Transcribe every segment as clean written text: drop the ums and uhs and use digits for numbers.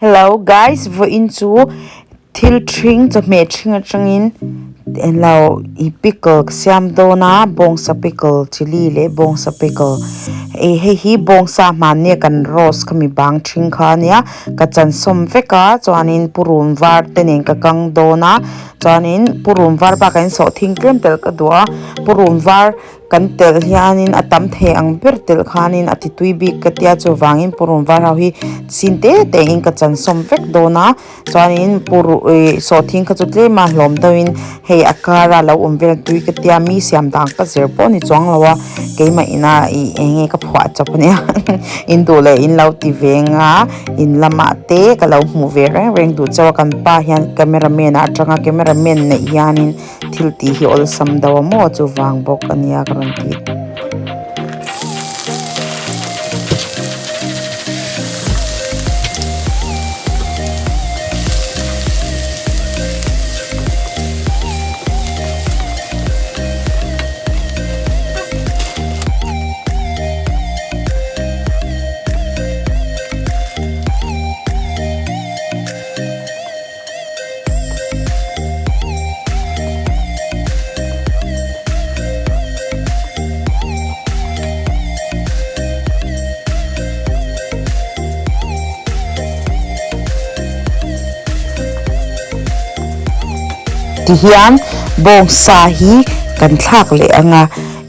Hello guys, vawiin chu thil ṭhing chawhmeh ṭhing aṭangin englo ih pickle ka siam dawn a bawngsa pickle chilli leh bawngsa pickle ih hei hi bawngsa hmanni a kan roast khami bang ṭhing kha a nia ka chan sawm vek a chuanin purun var te nen ka kang dawn a chuanin purun var bakah hian sawhthing tlem telh ka duh a purun var. Kan telh hianin a tam thei ang ber telh khanin a ti tui bik ka tia chuvangin purun var ho hi chin te te in ka chan sawm vek dawn a chuanin puru ih sawhthing kha chu tlem a hlawm deuhin hei a kar a lo awm vel tui ka tia mi siam dan ka zir pawh a ni chuang lo a keimah ina ih eng nge ka phuah chawp ania in duh leh in lo ti ve anga in lamah te ka lo hmuh ve reng reng duh chauh a kan pa hian camera man ah atanga camera man neih hianin. Thil tih hi awlsam deuh a maw chuvang bawk a nia ka rawn ti. Tihian bawngsa hi kan thlak leh ang a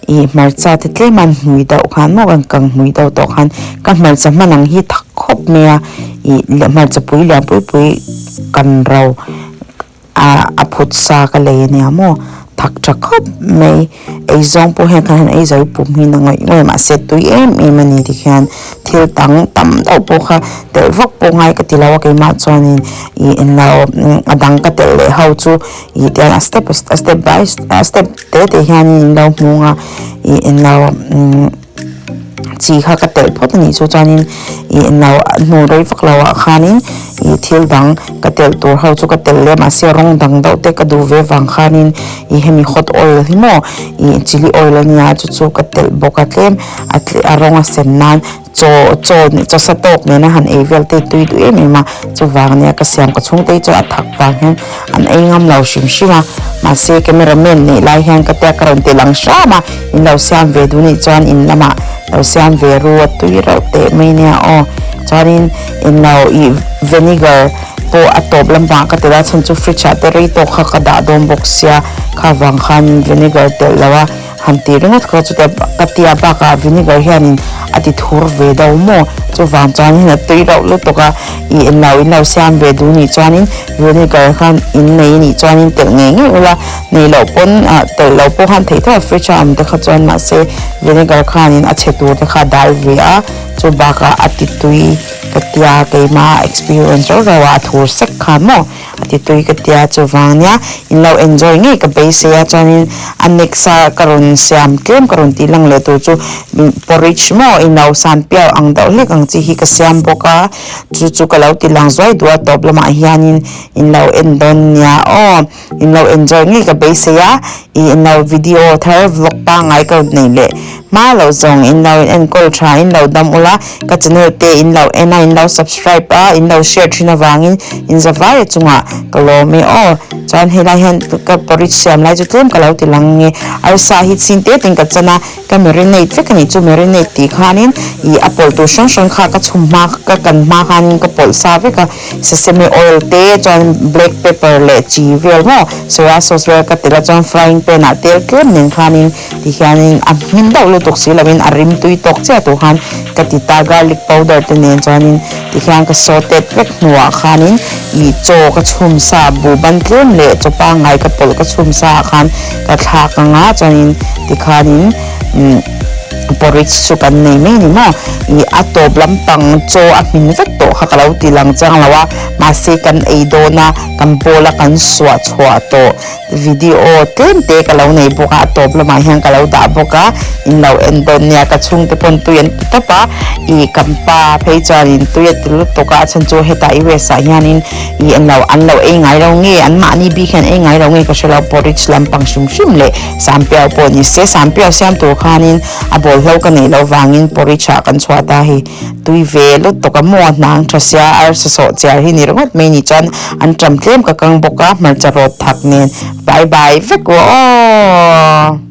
ih hmarcha te tlem a an hmui deuh khan maw kan kang hmui deuh tawh khan ka hmarcha hman ang hi thak khawp mai a ih hmarcha pui lian pui pui kan ro ah a phut sa ka lei ania maw thak tha khawp mai ei zawng pawh hian khan han ei zo hi pum hi na ngawih ngawih mahse tui em em a ni tikhian thil dang tam deuh pawh kha telh vak pawh ngai ka ti lo a keimah chuanin ih englo a dang ka telh leh ho chu ih tiang a step a step by a step te te hianin in lo hmung a ih englo umm. Chi kha ka telh phawt a nih chu chuanin ih no hnu rei vak lo ah khanin ih thil dang ka telh tur ho chu ka telh leh mahse rawng dang deuh te ka duh ve vang khanin ih hemi hot oil hi maw ih chilli oil a nia chu chu ka telh bawk a tlem a a rawng a sen nan chaw chaw chaw sa tawk nena han ei vel te tui duh em em a chuvang ania ka siam ka chhungte hi chuan a thak vang hian an ei ngam lo hrim hrim a mahse camera man neih lai hian ka tia ka rawn ti lang hram a in lo siam ve duh nih chuan in lamah lo siam ve ru a tui reuh teh mai nia aw chuanin in lo ih vinegar pawh a tawp lampangah ka telh a chhan chu fridge ah te rei tawk kha ka dah dawn bawk sia kha vang khan vinegar telh lo a. Han tih ringawt kha chutia ka tia bakah vinegar hianin a ti thur ve deuh maw chuvang chuanin a tui reuh lutuk a ih englo in lo siam ve duh nih chuanin vinegar khan in nei nih chuanin telh ngei ngei ula nei loh pawn ah telh loh pawh khan theih tho a fridge a awm te kha chuan mahse vinegar khanin a chhe tur te kha a dal ve a chu bakah a ti tui ka tia keimah experience reuh reuh a a thur sek khan maw. A ti tui ka tia chuvang nia in lo enjoy ngei ka beisei a chuanin a next a ka rawn siam tlem ka rawn tih lang leh tur chu porridge maw in lo san piau ang deuh hlek ang chi hi ka siam bawk a chu chu ka lo ti lang zuai duh a tawp lamah hianin in lo en dawn nia aw in lo enjoy ngei ka beisei a ih in lo video thar vlog pangngai ka rawn nei leh hma loh zawng in lo enkawl tha in lo dam ula ka channel te in lo en a in lo subscribe a in lo share thin avangin in za vai a chungah ka lawm e aw chuan helai hian ka porridge siam lai chu tlem ka lo ti lang nge arsa hi chhin te tin ka chan a ka marinate vek a nih chu marinate tih khanin ih a pawlh tur hrang hrang kha ka chhum hma ka kan hma khanin ka pawlh sa vek a sesame oil te chuan black pepper leh chi vel maw soya sauce vel ka telh a chuan frying pan ah tel tlem nen khanin Tihianin a hmin deuh lutuk si loin a rim tui tawk chiah tur khan ka ti ta, garlic powder te nen chuanin tihian ka sauteed vek hnuah khanin ih chaw ka chhum sa buh ban tlem leh chaw pangngai ka pawlh ka chhum sa ah khan ka thlak ang a chuanin tikhanin umm porridge chu kan nei mai a ni maw ih a tawp lampang chaw a hmin vek tawh kha ka lo ti lang chiang lo a. Mahse kan ei dawn a, kan bowl a kan suah chhuah tawh video tlem te ka lo nei bawk a, a tawp lamah hian ka lo dah bawk a, in lo en dawn nia ka chhungte pawn tui an ti tawp a, ih kan pa phei chuanin tui a ti lutuk a, a chhan chu hetah US ah hianin ih an lo an lo ei ngai lo nge an mahni bik hian ei ngai lo nge ka hre lo porridge lampang hrim hrim leh sampiau pawh ni se sampiau siam tur khanin a bawlhlo ka neih loh vangin porridge ah kan chhuah ta hei. Tui ve lutuk a maw a hnang tha sia arsa sawh chiar hi ni ringawt mai ni chuan an ṭam tlem ka kang bawk a hmarcha rawt thak nen bye bye vek u aw.